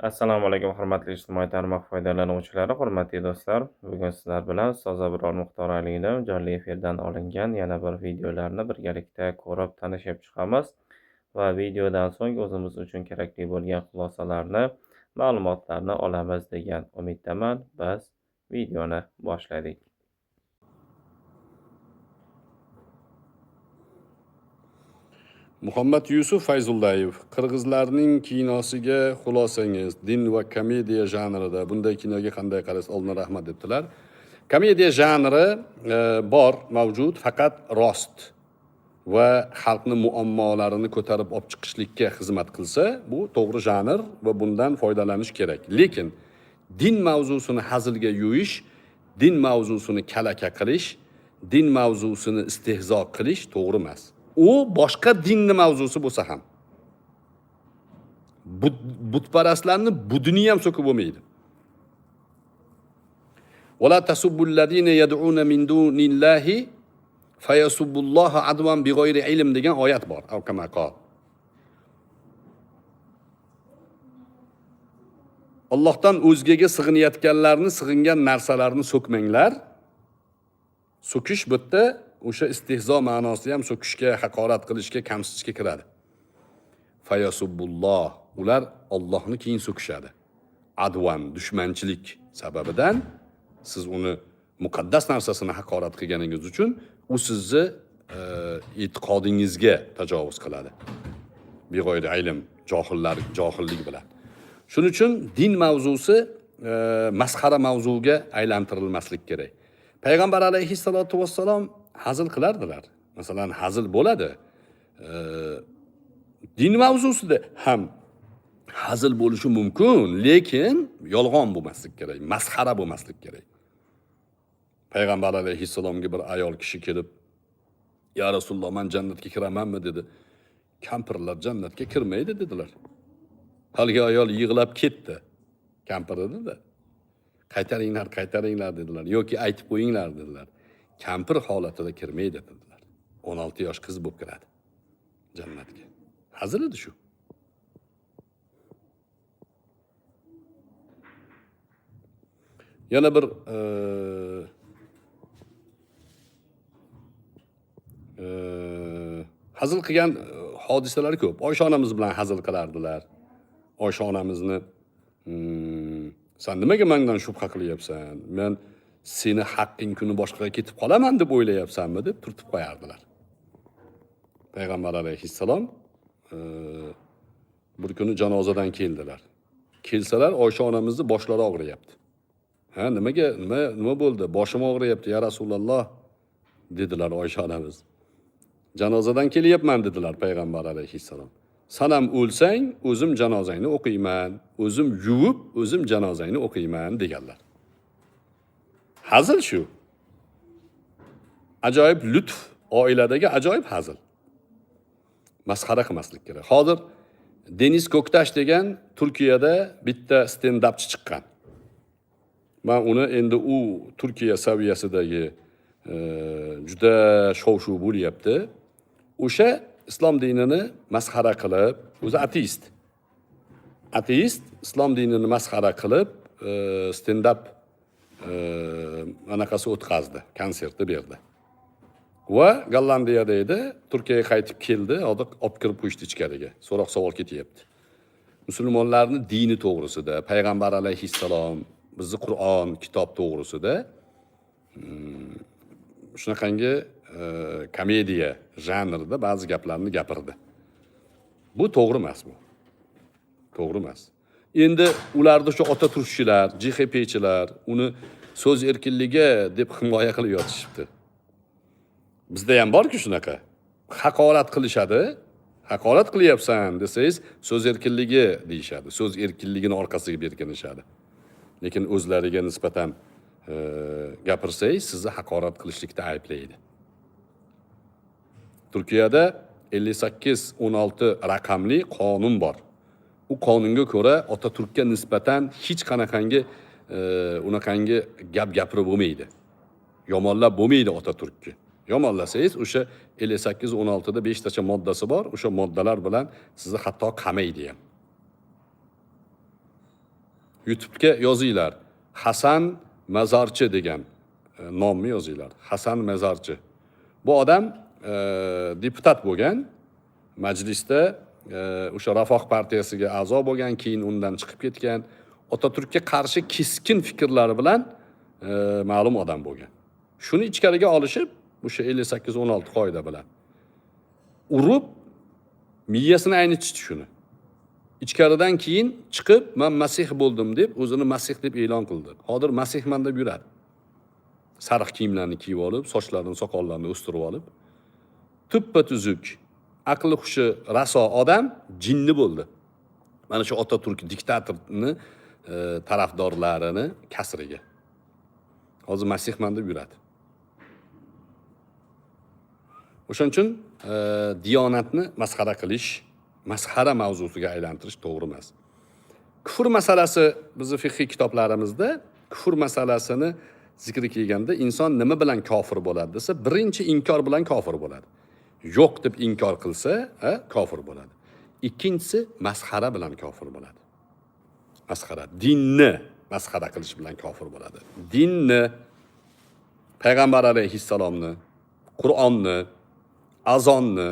Assalomu alaykum, hurmatli ijtimoiy tarmoq foydalanuvchilari, hurmatli do'stlar. Bugun sizlar bilan Ustoz Abror Muxtor Aliydan jonli efirdan olingan yana bir videolarni birgalikda ko'rib, tanishib chiqamiz va videodan so'ng o'zimiz uchun kerakli bo'lgan xulosalarni, ma'lumotlarni olamiz degan umiddaman. Biz videoni boshladik. Muhammad Yusuf Fayzullayev, qirg'izlarning kinosiga xulosangiz, din va komediya janrida bunday kinoga qanday qaraysiz? Oldin rahmat debdilar. Komediya janri bor, mavjud, faqat rost va xalqni muammolarini ko'tarib olib chiqishlikka xizmat qilsa, bu to'g'ri janr va bundan foydalanish kerak. Lekin din mavzusini hazilga yo'yish, din mavzusini kalaka qilish, din mavzusini istehzo qilish to'g'ri emas. U boshqa dinni mavzusi bo'lsa ham. Butparastlarni budini ham so'kib bo'lmaydi. Wala tasubbul ladina yad'una min dunillahi fayasubbulloha adwan bighayri ilm degan oyat bor. Aw kama qol. Allohdan o'zgaga sig'inayotganlarni, sig'ingan narsalarni so'kmanglar. So'kish bu yerda o'sha istehzo ma'nosi ham so'kishga, haqorat qilishga, kamsitishga kiradi. Fayasubbulloh, ular Allohni keyin so'kishadi. Advan, dushmanchilik sababidan siz uni muqaddas narsasini haqorat qilganingiz uchun u sizni e'tiqodingizga tajovuz qiladi. Big'oyri ilm, johillar, johillik bilan. Shuning uchun din mavzusi masxara mavzuga aylantirilmaslik kerak. Payg'ambar alayhissalotu vassalom hazil qilardilar. Masalan, hazil bo'ladi. Din mavzusida ham hazil bo'lishi mumkin, lekin yolg'on bo'lmaslik kerak, masxara bo'lmaslik kerak. Payg'ambar alayhissalomga bir ayol kishi kelib, "Ya Rasululloh, men jannatga kiramanmi?" dedi. Kampirlar jannatga kirmaydi dedilar. Haligi ayol yig'lab ketdi. Kampir edi-da. Qaytaringlar, qaytaringlar dedilar. Yoki aytib qo'yinglar dedilar. Kampir holatida kirmaydi dedilar. 16 yosh qiz bo'lib kiradi jannatga. Hazil edi shu. Yana bir hazil qilgan hodisalar ko'p. Oysha onamiz bilan hazil qilardilar. Oysha onamizni sen nimaga mendan shubha qilyapsan? Men seni haqqing kuni boshqaga ketib qolaman deb o'ylayapsanmi deb turtib qo'yardilar. Payg'ambar alayhissalom bir kuni janozadan keldilar. Kelsalar Oysha onamizni boshlari og'riyapti. Ha, nimaga, nima bo'ldi? Boshim og'riyapti, ya Rasululloh dedilar Oysha onamiz. Janozadan kelyapman dedilar payg'ambar alayhissalom. San ham o'lsang, o'zim janozangni o'qiyman, o'zim yuvib, o'zim janozangni o'qiyman deganlar. Hazil shu. Ajoyib lutf, oiladagi ajoyib hazil. Masxara qilmaslik kerak. Hozir Deniz Ko'ktash degan Turkiyada bitta stand-upchi chiqqan. Men uni endi u Turkiya saviyasidagi juda shov-shuv bo'lyapti. O'sha islom dinini masxara qilib, o'zi ateist. Ateist islom dinini masxara qilib, stand-up anaqasi o'tkazdi, konsertni berdi. Va Gollandiyada edi, Turkiyaga qaytib keldi, hozir olib kirib qo'yishdi ichkariga. So'roq savol ketyapti. Musulmonlarni dini to'g'risida, payg'ambar alayhissalom, bizni Qur'on, kitob to'g'risida shunaqangi komediya janrida ba'zi gaplarni gapirdi. Bu to'g'ri emas bu. To'g'ri emas. Endi ularda shu Otaturkchilar, JHPchilar uni so'z erkinligi deb himoya qilib yotishibdi. Bizda ham borku shunaqa. Haqorat qilishadi. Haqorat qilyapsan desangiz, so'z erkinligi deyishadi. So'z erkinligini orqasiga berkinishadi. Lekin o'zlariga nisbatan gapirsangiz, sizni haqorat qilishlikda ayblaydi. Turkiyada 5816 raqamli qonun bor. U qonunga ko'ra Otaturkka nisbatan hech qanaqangi unaqangi gap gapirib bo'lmaydi. Yomonlab bo'lmaydi Otaturkni. Yomonlasangiz o'sha 5816 da 5 tacha moddasi bor, o'sha moddalar bilan sizni hatto qamaydi ham. YouTube'ga yozinglar. Hasan Mazorchi degan nomni yozinglar. Hasan Mazorchi. Bu odam deputat bo'lgan, majlisda o'sha Rafoh partiyasiga a'zo bo'lgan, keyin undan chiqib ketgan. Otaturkka qarshi keskin fikrlari bilan ma'lum odam bo'lgan. Shuni ichkariga olishib, o'sha 58-16 qoida bilan urib miyasini aynitishdi shuni. Ichkaridan keyin chiqib, men Masih bo'ldim deb o'zini Masih deb e'lon qildi. Hozir Masihman deb yuradi. Sariq kiyimlarni kiyib olib, sochlarini, soqollarini o'stirib olib, tuppa tuzuk, aqli hushi raso odam jinni bo'ldi. Mana shu Otaturk diktatorni tarafdorlarini kasriga. Hozir Masihman deb yuradi. O'shaning uchun diyonatni masxara qilish, masxara mavzusiga aylantirish to'g'ri emas. Kufr masalasi bizni fiqhiy kitoblarimizda kufr masalasini zikri kelganda inson nima bilan kofir bo'ladi desa, birinchi inkor bilan kofir bo'ladi. Yo'q deb inkor qilsa, kofir bo'ladi. Ikkinchisi masxara bilan kofir bo'ladi. Masxara, dinni masxara qilish bilan kofir bo'ladi. Dinni, payg'ambar alayhissalomni, Qur'onni, azonni,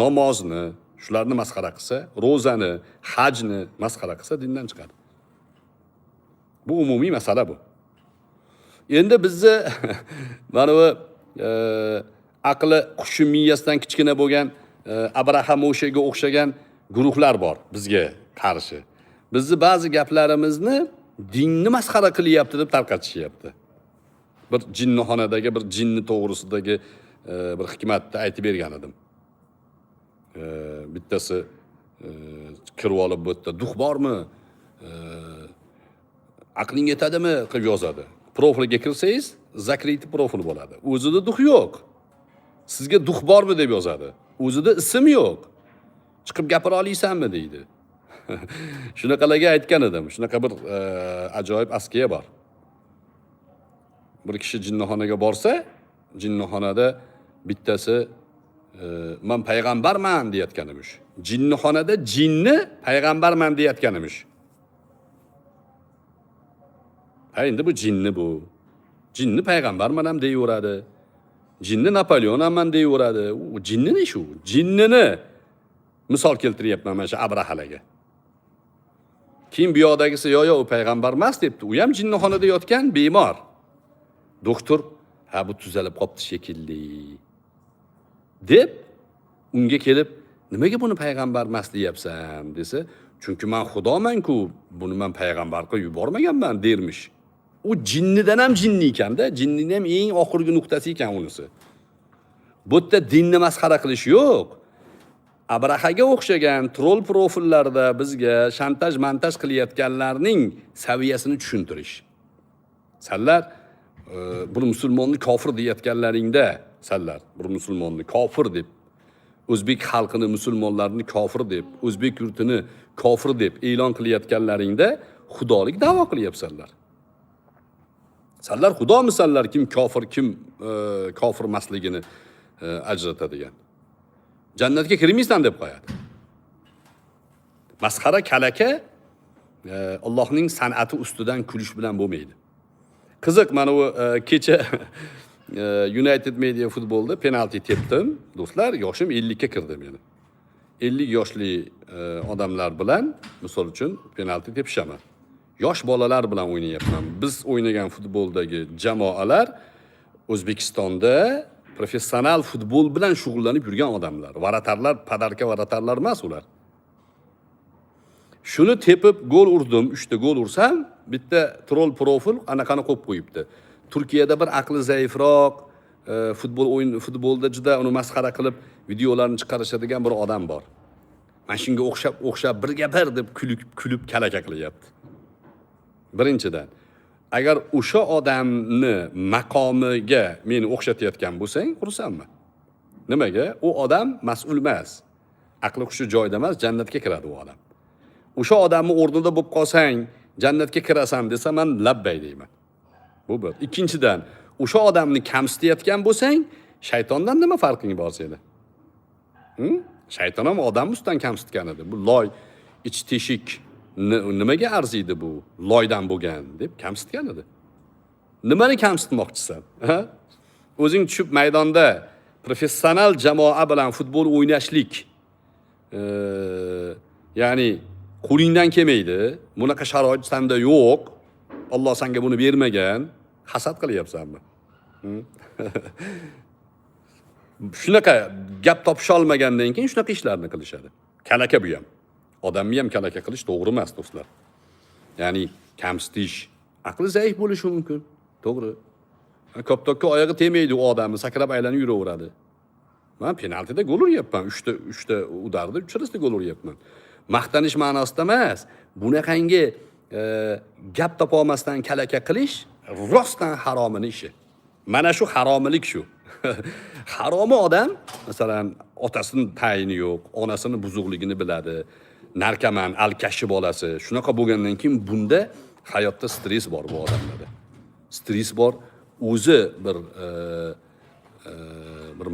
namozni, shularni masxara qilsa, ro'zani, hajni masxara qilsa dindan chiqadi. Bu umumiy masala bu. Endi bizni mana bu aqli qushi miyasidan kichkina bo'lgan Abraham Moshaga o'xshagan guruhlar bor bizga qarshi. Bizni ba'zi gaplarimizni dinni masxara qilyapti deb tarqatishyapti. Bir jinnixonadagi bir jinni to'g'risidagi bir hikmatni aytib bergan edim. Bittasi kirib olib bu yerda duh bormi? Aqling yetadimi qilib yozadi. Profilga kirsangiz, zakriti profil bo'ladi. O'zida duh yo'q. Sizga duh bormi deb yozadi. O'zida ism yo'q. Chiqib gapira olasanmi deydi. Shunaqalarga aytgan edim. Shunaqa bir ajoyib askiya bor. Bir kishi jinnixonaga borsa, jinnixonada bittasi men payg'ambarman deyotgan emish. Jinnixonada jinni payg'ambarman deyotgan emish. Ha, endi bu jinni bu. Jinni payg'ambarman ham deyaveradi. Jinni Napoleon ham deyaveradi. U jinnini shu, jinnini misol keltiryapman mana shu Abrahalaga. Keyin bu yoqdagisi yo yo u payg'ambar emas debdi. U ham jinnixonada yotgan bemor. Doktor, ha bu tuzalib qopti shekilli deb unga kelib, nimaga buni payg'ambar emas deyapsan desa, chunki men xudoman-ku, buni men payg'ambar qilib yubormaganman dermish. U jinnidan ham jinni ekanda, jinnining ham eng oxirgi nuqtasi ekan unisi. Bu yerda dinni masxara qilish yo'q. Abrahaga o'xshagan troll profillarda bizga shantaj montaj qilayotganlarning saviyasini tushuntirish. Sanlar bir musulmonni kofir deyotganlaringda, sanlar bir musulmonni kofir deb, o'zbek xalqini, musulmonlarni kofir deb, o'zbek yurtini kofir deb e'lon qilayotganlaringda xudolik da'vo qilyapsanlar. Sanlar xudomisanlar, kim kofir, kim kofir emasligini ajratadigan. Jannatga kirmaysan deb qo'yadi. Masxara kalaka Allohning san'ati ustidan kulish bilan bo'lmaydi. Qiziq, mana bu kecha United Media futbolda penalti tepdim. Do'stlar, yoshim 50 ga kirdi meni. 50 yoshli odamlar bilan misol uchun penalti tepishaman. Yosh bolalar bilan o'ynayapman. Biz o'ynagan futboldagi jamoalar O'zbekistonda professional futbol bilan shug'ullanib yurgan odamlar. Varatarlar, padarka varatarlar emas ular. Shuni tepib gol urdim, 3 ta gol ursam, bitta troll profil anaqani qo'yib qo'yibdi. Turkiyada bir aqli zaifroq, futbolda juda uni masxara qilib videolarni chiqarishadigan bir odam bor. Mana shunga o'xshab birga bir deb kulib kalaka qilyapti. Birinchidan, agar o'sha odamni maqomiga meni o'xshatayotgan bo'lsang, xursandman. Nimaga? U odam mas'ul emas. Aqli hushi joyida emas, jannatga kiradi u odam. O'sha odamni o'rnida bo'lib qolsang, jannatga kirasan desa, men labbay deyman. Bu bir. Ikkinchidan, o'sha odamni kamsitayotgan bo'lsang, shaytondan nima farqing bor seni? Shayton ham odam ustidan kamsitgan edi. Bu loy, ichi teshik Nimaga arziydi bu loydan bo'lgan deb kamsitgan edi. Nimani kamsitmoqchisan? Ha? O'zing tushib maydonda professional jamoa bilan futbol o'ynashlik, ya'ni qo'lingdan kelmaydi, bunaqa sharoit senda yo'q, Alloh senga buni bermagan, hasad qilyapsanmi? Shunaqa gap topisha olmagandan keyin shunaqa ishlarni qilishadi. Kalaka bu ham. Odamni ham kalaka qilish to'g'ri emas, do'stlar. Ya'ni kamsitish, aqli zaif bo'lishi mumkin, to'g'ri. Koptokka oyog'i tegmaydi u odamni, sakrab aylanib yuraveradi. Men penaltida gol uryapman, 3ta udarda uchalasida gol uryapman. Maqtanish ma'nosida emas, bunaqangi gap topa olmasdan kalaka qilish rostdan haromini ishi. Mana shu haromilik shu. Haromi odam, masalan, otasini tayini yo'q, onasini buzuqligini biladi, narkoman, alkashi bolasi, shunaqa bo'lgandan keyin bunda hayotda stress bor bu odamlarda. Stress bor, o'zi bir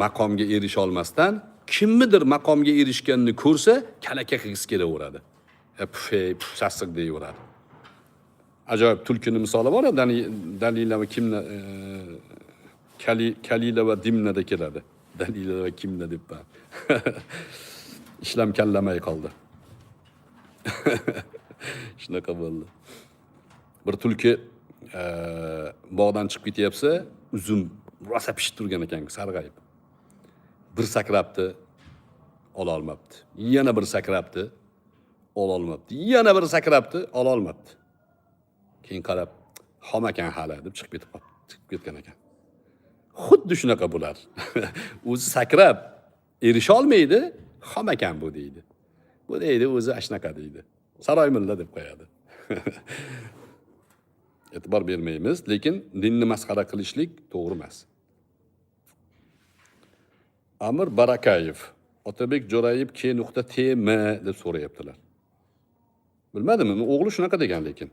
maqomga erisha olmasdan kimnidir maqomga erishganini ko'rsa, kalaka qilgisi kelaveradi. Puf, puf, sassiq deyaveradi. Ajoyib tulkini misoli bor, Dalila va kimni, Kalila va Dimnada keladi. Dalila va kimna debman. Ishlam kallamay qoldi. Shunaqa bo'ldi. Bir tulki bog'dan chiqib ketyapsa, uzum rosa pishib turgan ekan, sarg'ayib. Bir sakrabdi, ola olmabdi. Yana bir sakrabdi, ola olmabdi. Yana bir sakrabdi, ola olmabdi. Keyin qarab, xom ekan hali deb chiqib ketib qoldi, chiqib ketgan ekan. Xuddi shunaqa bular. O'zi sakrab erisha olmaydi, xom ekan bu deydi. Bu deydi, o'zi ashnaqa deydi. Saroy mulla deb qo'yadi. E'tibor bermaymiz, lekin dinni masxara qilishlik to'g'ri emas. Amir Barakayev, Otabek Jo'rayev K.TM deb so'rayaptilar. Bilmadim, o'g'li shunaqa degan lekin.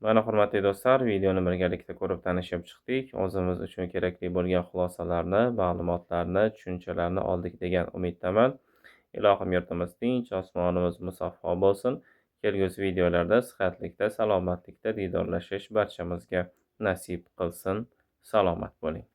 Mana hurmatli do'stlar, videoni birgalikda ko'rib tanishib chiqdik. O'zimiz uchun kerakli bo'lgan xulosalarni, ma'lumotlarni, tushunchalarni oldik degan umiddaman. Ilohim yurtimiz tinch, osmonimiz musaffo bo'lsin. Kelgusi videolarda sihatlikda, salomatlikda diydorlashish barchamizga nasib qilsin. Salomat bo'ling.